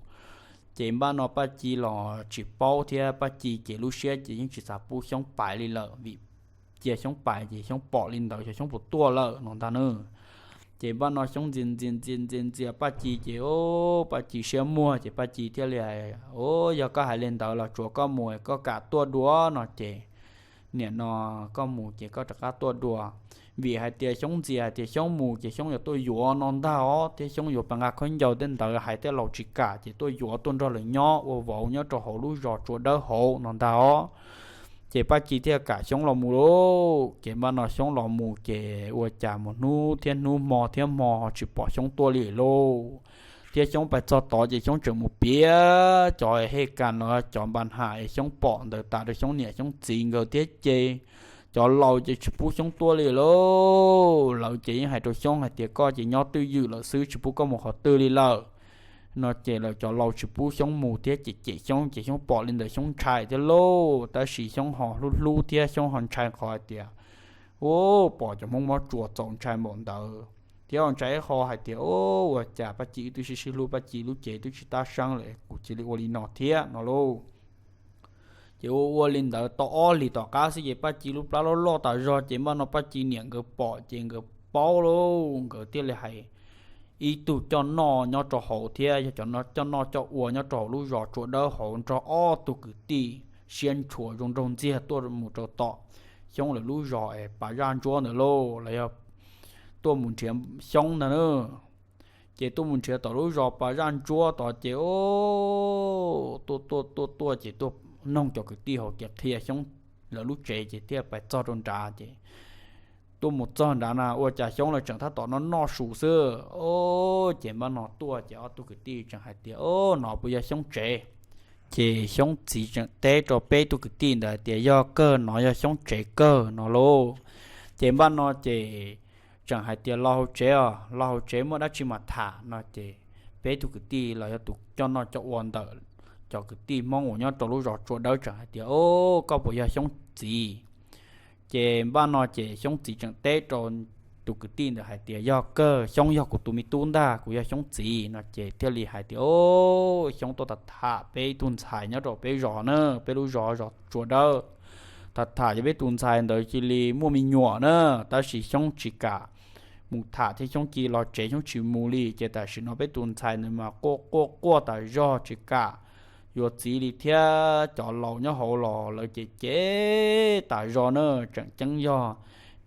Ces npaj no Paj Ci los tsis paub thiab, Paj Ci ces lub siab ces yeej tsis xav pub Xyoob pais li lawm, vim cia Xyoob pais ces Xyoob pom li ntawd xyov Xyoob puas tuaj lawm no ntag na. Ces npaj no Xyoob ntxias ntxias ntxias ntxias ntxias Paj Ci ces, o, Paj Ci siab muag ces Paj Ci thiaj li hais, O, yog koj hais li ntawd los tsuav koj mus, koj kam tuaj dua no ces, nim no koj mus ces koj rov qab tuaj dua. Vim hais tias Xyoob ntxias hais tias Xyoob mus ces Xyoob yuav tuaj yuav no ntag os, thiab Xyoob yuav pab nqa khaub ncaws tej ntawd, hais tej laus tsis kam ces tuaj yuav tuaj nrog lawv nyob ua vauv nyob rau hauv lub zos tsua dawb hauv no ntag os. Ces Paj Ci thiaj kam Xyoob los mus lauj. Ces npaj no Xyoob los mus ces ua cas mus hnub thiab hnub hmo thiab hmo ho tsis pom Xyoob tuaj li lauj. Thiab Xyoob pais txog tod ces Xyoob tseem mus piav cov hej kas no, cov npa ham es Xyoob pom ntawd tas rau Xyoob niam Xyoob txiv nkawd thiab ces cov laus ces tsis pub Xyoob tuaj li lauj. Lawv ces yeej hais rau Xyoob hais tias, Koj ces nyob twj ywm lawm xwb, tsis pub koj mus qhov twg li lawm no ces lawv cov laus tsis pub Xyoob mus thiab ces cem Xyoob ces Xyoob pom li ntawd Xyoob ntshai thiab lauj. Tab sis Xyoob ho hlub hlub thiab Xyoob ho ntshai qhov hais tias, U, pom cov Hmoob mob ruas txaus ntshai npaum ntawd, thiab ho ntshai ib qho hais tias, U, ua cas Paj Ci wb twb sib sib hlub, Paj Ci lub cev twb tsis tab seeb lawm kuv cia li ua li no thiab no lauj. Ces ua ua li ntawd tau ob hlis tom qab xwb ces Paj Ci lub plab loj loj tas zog ces npaj no Paj Ci niam nkawd pom ces nkawd paub lauj, nkawd thiaj li hais ib tug coj noj nyob rau hauv thiab yog cov coj noj coj ua nyob rau hauv lub zos Tsua Dawb hauv nrog ob tug kwv tij siab ntshua zoo nraug ntxiag tuaj mus rau tom Xyoob lawv lub zos es Pas Zaj Ntsuab ntawd lauj, los yog tuaj mus nrhiav Xyoob ntag na. Ces tuaj mus nrhiav tom lub zos Pas Zaj Ntsuab tod ces tuaj tuaj tuaj tuaj ces tuaj noog cov kwv tij hauv ces qhia Xyoob lawv lub tsev ces thiaj pais txog rau nrad ces tuaj mus txog nrad na ua cas Xyoob lawv tseem tab tom noj noj su xwb. Ces npaj no tuaj ces ob tug kwv tij tseem hais tias, Au, no puas yog Xyoob tsev? Ces Xyoob txiv tseem teb rau peb tug kwv tij ntawd hais tias, Yog kawg, no yog Xyoob tsev kawg no lauj. Ces npaj no ces tseem hais tias, Los hauv tsev os, los hauv tsev muaj dab tsi mam tham no. Ces peb tug kwv tij los yog tus coj noj coj ua ntawm cov kwv tij Hmoob uas nyob rau lub zos Tsua Dawb tseem hais tias, Au, koj puas yog Xyoob txiv? Ces npaj no ces Xyoob txiv tseem teb rau tus kwv tij ntawd hais tias, Yog kawg, Xyoob yog kuv tus me tub ntag, kuv yog Xyoob txiv no. Ces thiaj li hais tias, Au, Xyoob tuaj tham tham peb ib tug ntxhais nyob rau peb zos na, peb lub zos zos Tsua Dawb. Tham tham ces peb tus ntxhais ntawd cia li muaj me nyuam na, tab sis Xyoob tsis kam mus tham thiab Xyoob cia li los tsev Xyoob tsis mus li. Ces tam sim no peb tus ntxhais ntawd mas quaj quaj quaj tas zog tsis kam yuav txiv li thiab cov laus nyob hauv los lawv cem cem tas zog na. Tseem ceeb yog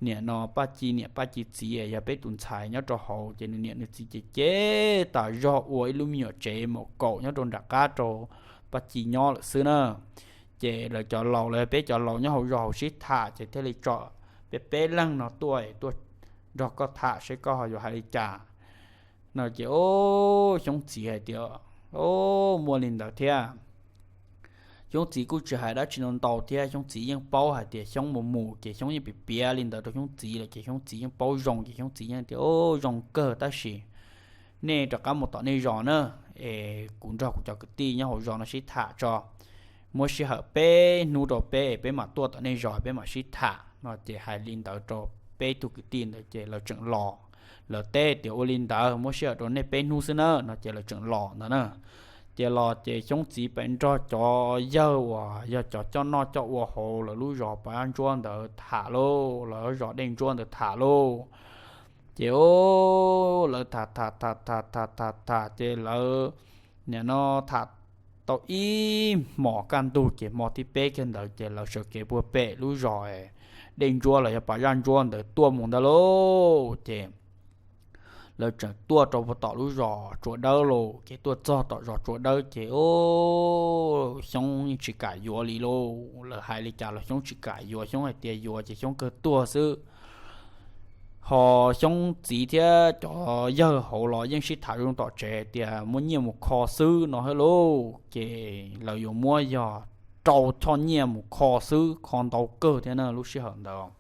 niam no Paj Ci niam Paj Ci txiv yog peb tus ntxhais nyob rau hauv ces nws niam nws txiv cem cem tas zog ua ib lub me nyuam tsev maum kaum nyob rau nram qab rau Paj Ci nyob lawm xwb na. Ces lawv cov laus los yog peb cov laus nyob hauv zos hauv sib tham ces thiaj li tso peb peb leeg no tuaj es tuaj nrog koj tham seb koj ho yuav hais li cas no. Ces Xyoob txiv hais tias, Au, muaj li ntawd thiab. Xyoob txiv kuj tsis hais dab tsi ntau ntau thiab, Xyoob txiv yeej paub hais tias Xyoob mus mus ces Xyoob yeej piav piav li ntawd rau Xyoob txiv lawm ces Xyoob txiv yeej paub zoo ces Xyoob txiv yeej tias, Au, zoo kawg tab sis nej rov qab mus tom nej zos na, es kuv nrog kuv cov kwv tij nyob hauv zos no sib tham tso. Muab sij hawm peb hnub rau peb es peb mam tuaj tom nej zos peb mam sib tham no. Ces hais li ntawd rau peb tug kwv tij ntawd ces lawv tseem los. Lawv teb tias, Ua li ntawd muab sij hawm rau nej peb hnub xwb na no ces lawv tseem los ntawd na. Ces los ces Xyoob txiv pem nrog cov yawg uas yog cov coj noj coj ua hauv lawv lub zos Pas Zaj Ntsuab ntawd tham lauj, lawv zos Dej Ntsuab ntawd tham lauj. Ces lawv tham tham tham tham tham tham tham ces lawv nim no tham tau ib hmos kaj ntug ces hmo thib peb kiag ntawd ces lawv sawv kev puag pem lub zos Dej Ntsuab los yog Pas Zaj Ntsuab ntawd tuaj mus ntag lauj. Ces lawv tseem tuaj rau puag tom lub zos Tsua Dawb lauj. Ces tuaj txog tom zos Tsua Dawb ces Xyoob yeej tsis kam yuav li lauj. Lawv hais li cas los Xyoob tsis kam yuav, Xyoob hais tias yuav ces Xyoob kawg tuag xwb. Ho Xyoob txiv thiab cov yawg hauv los yeej sib tham zoo tom tsev hais tias muab nyiaj mus kho xwb no thiab lauj. Ces lawv yuav muab yog rau choj nyiaj mus kho xwb, kho ntau kawg thiab na lub sij hawm ntawd.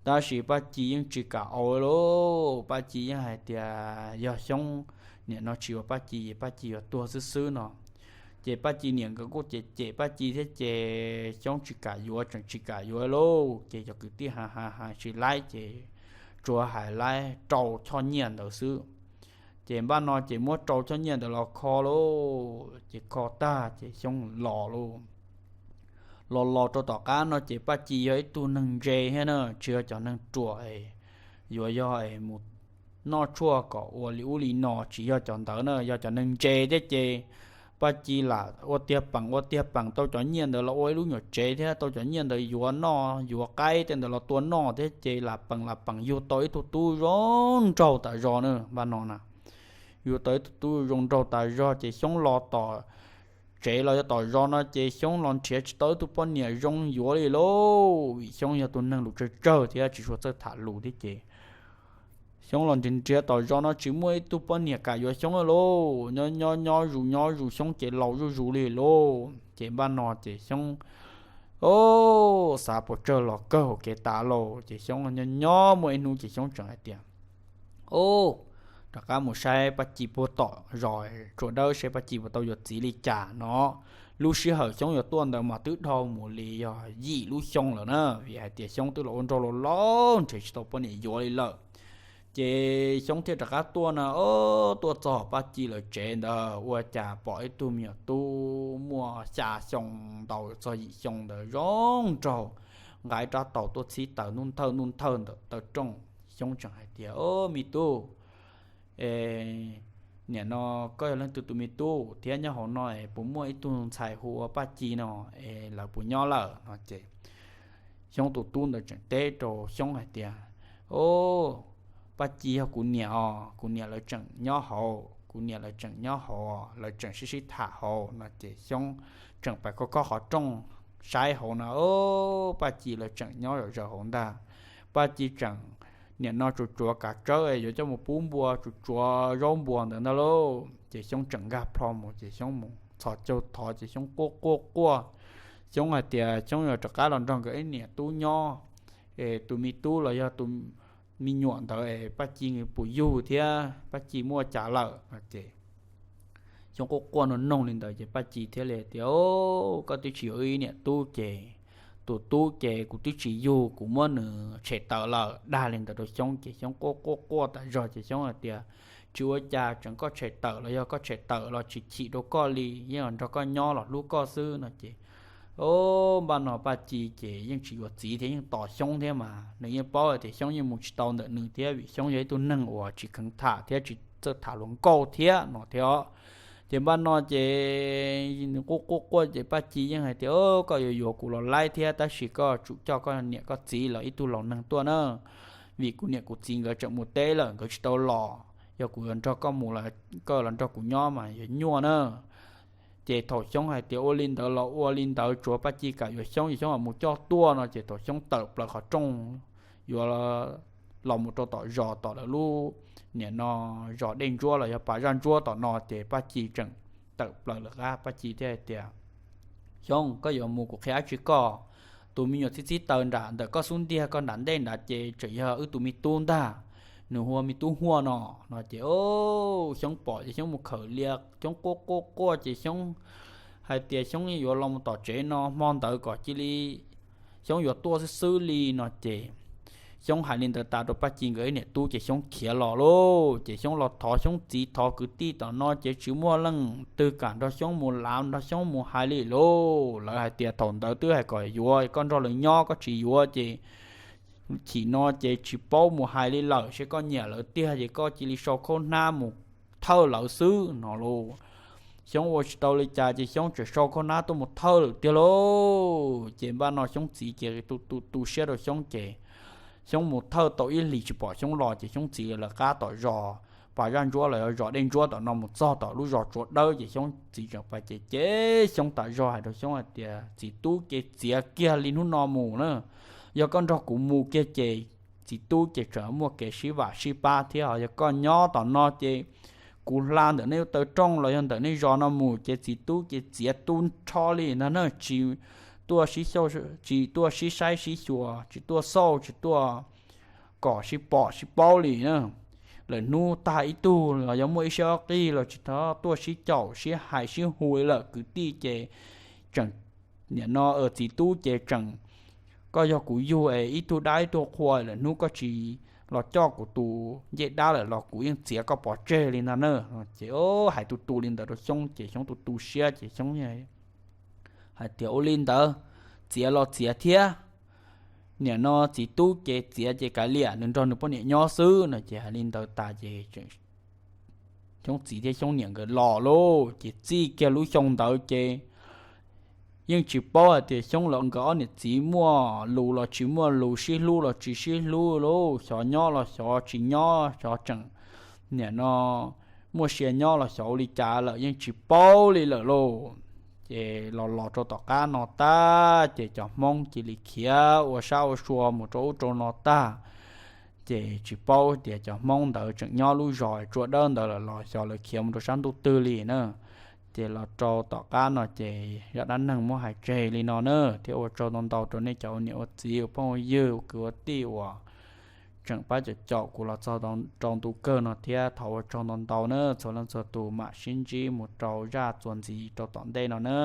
Tab sis Paj Ci yeej tsis kam au lauj, Paj Ci yeej hais tias yog Xyoob niam no tsis yuav Paj Ci es Paj Ci yuav tuag xwb xwb no. Ces Paj Ci niam nkawd kuj cem cem Paj Ci thiab ces Xyoob tsis kam yuav, tseem tsis kam yuav lauj. Ces cov kwv tij hais hais hais tsis laib ces tsuas hais laib rau choj nyiaj ntawd xwb. Ces npaj no ces muab rau choj nyiaj ntawd los kho lauj, ces kho tag ces Xyoob los lauj. Los los rau tom qab no ces Paj Ci yog ib tug neeg ntse thiab na, tsis yog cov neeg ruam es yuav yog es mus noj tshuaj kom ua li ub li no, tsis yog cov ntawd na, yog cov neeg ntse thiab ces Paj Ci lam ua tiag peem ua tiag peem tau cov nyiaj ntawd los ua ib lub nyuam tsev thiab tau cov nyiaj ntawd yuav noj yuav qaib tej ntawd los tua noj thiab ces lam peem lam peem yug tau ib tug tub zoo nraug tas zog na, npaj no na. Yug tau ib tug tub zoo nraug tas zog ces Xyoob los tom tsev los yog tom zos no ces Xyoob los nrhiav tsis tau ib tug poj niam zoo yuav li lauj, vim Xyoob yog tus neeg lus tsawg tsawg thiab tsis tshua txawj tham lus thiab ces Xyoob los nrhiav nrhiav tom zos no tsis muaj ib tug poj niam kam yuav Xyoob lauj. Nyob nyob nyob zus nyob zus Xyoob ces laus zuj zus li lauj. Ces npaj no ces Xyoob, o, xav pes tsawg los kawg hauv kev tas lauj. Ces Xyoob nyob nyob muaj ib hnub ces Xyoob tseem hais tias, o, rov qab mus saib Paj Ci puag tom zos Tsua Dawb seb Paj Ci puas tau yuav txiv li cas no. Lub sij hawm Xyoob yuav tuaj ntawd mas twb dhau mus li yog yim lub xyoo lawm na, vim hais tias Xyoob twb los ua nraug laus laus nrhiav tsis tau poj niam yuav li lawm. Ces Xyoob thiaj rov qab tuaj na, o, tuaj txog Paj Ci lawv tsev ntawd ua cas pom ib tug me nyuam tub muaj xya xyoo ntau txog yim xyoo ntawd zoo nraug, nqa rab taus tuaj txhib taws ntuj nthawj ntuj nthawj ntawm taw rooj. Xyoob tseem hais tias, o, me tub, Niam no, koj yog leej twg tus me tub thiab nyob hauv no es puas muaj ib tug ntxhais hu ua Paj Ci no es lawv puas nyob lawm no ces Xyoob tus tub ntawd tseem teb rau Xyoob hais tias, O, Paj Ci yog kuv niam os, kuv niam lawv tseem nyob hauv, kuv niam lawv tseem nyob hauv, lawv tseem sib sib tham hauv no ces Xyoob tseem pais khob khob qhov rooj saib hauv no, o, Paj Ci lawv tseem nyob zom zaws hauv ntag. Paj Ci tseem niam no tsuas tsuav kav tsawb yuav coj mus pub npua, tsuas tsuav zaub npua ntawd ntag lauj. Ces Xyoob tseem nkag plho mus ces Xyoob mus txhos caug thov ces Xyoob quaj quaj quaj. Xyoob hais tias Xyoob yuav rov qab los nrog nkawd ib niam tub nyob, es tus me tub los yog tus me nyuam ntawd es Paj Ci puas yug thiab Paj Ci muaj cas lawm no ces Xyoob quaj quaj noog noog li ntawd ces Paj Ci thiaj li tias, O, koj twb tsis yuav wb ib niam tub ces tus tub ces kuv twb tsis yug, kuv muab nws tshem tawm lawm. Dag li ntawd rau Xyoob ces Xyoob quaj quaj quaj tas zog ces Xyoob hais tias, Tsis ua cas, tseem koj tshem tawm los yog koj tshem tawm los tsis chim rau koj li, yeej los nrog koj nyob los hlub koj xwb no ces, o, npaj no Paj Ci ces yeej tsis yuav txiv thiab yeej tos Xyoob thiab mas nws yeej paub hais tias Xyoob yeej mus tsis tau ntawm nws thiab vim Xyoob yog ib tug neeg uas tsis kheev tham thiab tsis txawj tham hluas nkauj thiab no thiab. Ces npaj no ces nws quaj quaj quaj ces Paj Ci yeej hais tias, O, koj yuav yuav kuv los laib thiab tab sis koj tsum coj koj niam koj txiv los ib tug laus neeg tuaj na, vim kuv niam kuv txiv nkawd tseem mus teb lawm nkawd tsis tau los, yog kuv yuav nrog koj mus, koj los nrog kuv nyob mas yuav nyuaj na. Ces thaum Xyoob hais tias ua li ntawd los ua li ntawd, tsuav Paj Ci kam yuav Xyoob es Xyoob mam mus coj tuaj no ces thaum Xyoob tawm plaws qhov rooj yuav los mus rau tom zos tom lawv lub niam no zos Dej Ntsuab los yog Pas Zaj Ntsuab tom no ces Paj Ci tseem tawm plaws lawm qab, Paj Ci thiaj hais tias, Xyoob, koj yuav mus kuv qhia dab tsi koj? Tus me nyuam txhib txhib taws nram ntawm koj xub ntiag koj nram ntej nrad ces tseem yog wb tus me tub ntag, nws hu ua me tub Huaj no no ces, o, Xyoob pom ces Xyoob mus khawm lia, Xyoob quaj quaj quaj ces Xyoob hais tias Xyoob yuav los mus tom tsev no hmo ntawd kom cia li Xyoob yuav tuaj xwb xwb li no ces Xyoob hais li ntawd tas rau Paj Ci nkawd ib niam tub ces Xyoob khiav los lauj. Ces Xyoob los thov Xyoob txiv thov kwv tij tom no ces tsis muaj leej twg kam nrog Xyoob mus lav nrog Xyoob mus hais li lauj. Lawv hais tias thaum ntawd twb hais kom yuav koj nrog lawv nyob, koj tsis yuav ces chim no ces tsis paub mus hais li lawm, seb koj nyiam lawv tiag ces koj cia li sau khaub hnab mus thawj lawv xwb no lauj. Xyoob ua tsis tau li cas ces Xyoob tseem sau khaub hnab tuaj mus thawj lawm tiag lauj. Ces npaj no Xyoob txiv ces tu tu tu siab rau Xyoob ces Xyoob mus thawj tau ib hlis tsis pom Xyoob los ces Xyoob txiv lawv qab tom zos Pas Zaj Ntsuab los yog zos Dej Ntsuab tom no mus txog tom lub zos Tsuav Dawb ces Xyoob txiv tseem pais ces cem Xyoob tas zog hais rau Xyoob hais tias, Txiv tub ces txiav kiag li hnub no mus na, yog koj nrog kuv mus kiag ces txiv tub ces tseem muaj kev sib vam sib pab thiab, ho yog koj nyob tom no ces kuv hla ntawm nej lub taw rooj los yog ntawm nej zos no mus ces txiv tub ces txiav tu nrho li ntag na, tsis tuaj sib xyaum, tsis tuaj sib saib sib xyuas, tsis tuaj xauj, tsis tuaj kom sib pom sib paub li na. Lawm hnub tag ib tug los yog muaj ib sib ob qig los tsis txhob tuaj sib caum sib hais sib hu li lawm, kwv tij ces tseem, nim no txiv tub ces tseem, koj yog kuv yug es ib tug dab ib tug qhua, lawm hnub koj tsis los coj kuv tus ncej dab lawm los kuv yeej txiav koj pov tseg li ntag na. Ces hais tu tu li ntawd rau Xyoob ces Xyoob tu tu siab ces Xyoob hais tias, Ua li ntawd, txiav los txiav thiab, nim no txiv tub ces txiav ces kav liam, nws nrog nws poj niam nyob xwb no. Ces hais li ntawd tas ces Xyoob txiv thiab Xyoob niam nkawd los lauj. Ces txij kiag lub xyoo ntawd ces yeej tsis paub hais tias Xyoob los nkawd ob niam txiv muaj lus los tsis muaj lus, sib hlub los tsis sib hlub lauj, xyov nyob los xyov tsis nyob, xyov tseem, nim no muaj sia nyob los xyov ua li cas lawm yeej tsis paub li lawm lauj. Ces los los rau tom qab no tag ces cov Hmoob cia li khiav ua sab ua sua mus rau ub rau no tag. Ces tsis paub tias cov Hmoob ntawd tseem nyob lub zos Tsuav Dawb ntawd lawm los xyov lawv khiav mus rau sab ntuj twg li na. Ces los rau tom qab no ces zaj dab neeg muab hais tseg li no na, thiab ua tsaug ntau ntau rau nej cov ua niam ua txiv ua phooj ua ywg ua kwv ua tij uas tseem pab caum caum kuv los txog rau ntu kawg no thiab thov ua tsaug ntau ntau na, txhua leej txhua tus mam sib ntsib mus rau zaj txuas ntxiv rau tom ntej no na.